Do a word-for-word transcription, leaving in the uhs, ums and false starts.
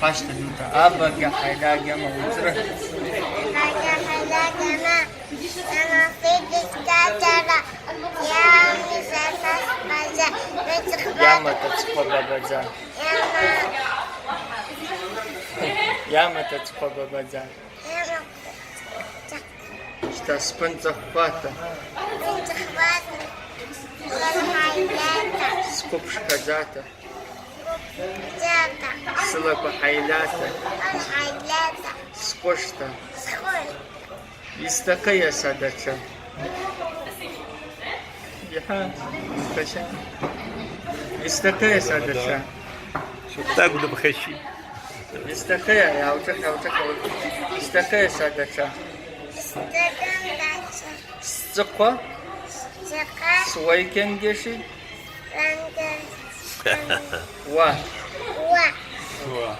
Пашта дута. Абага хӏайлагьама уцӏры. Абага хӏайлагьама. Йама фидис катара. Йами сасас база. Йама тацхъва бабадза. Йама. Йама тацхъва бабадза. Йама. Щта спынцӏа хвата. Спынцӏа хвата. Хвата. Сквып шкадзата. Дзата. Сылаква хӏайлата. Сылаква хӏайлата. Скъвышта. Скъвышта. Йстахъыйа са датша? Йа, датша. Йстахъыйа са датша? Так, да, похожи. Йстахъыйа, йа, учӏа, йа, учӏа, йа, учӏа. Йстахъыйа са датша? Йстахъыйа датша. Сцӏыхъва. Сцӏыхъва. Суайкьангьаши. Уа. Уа. Уа.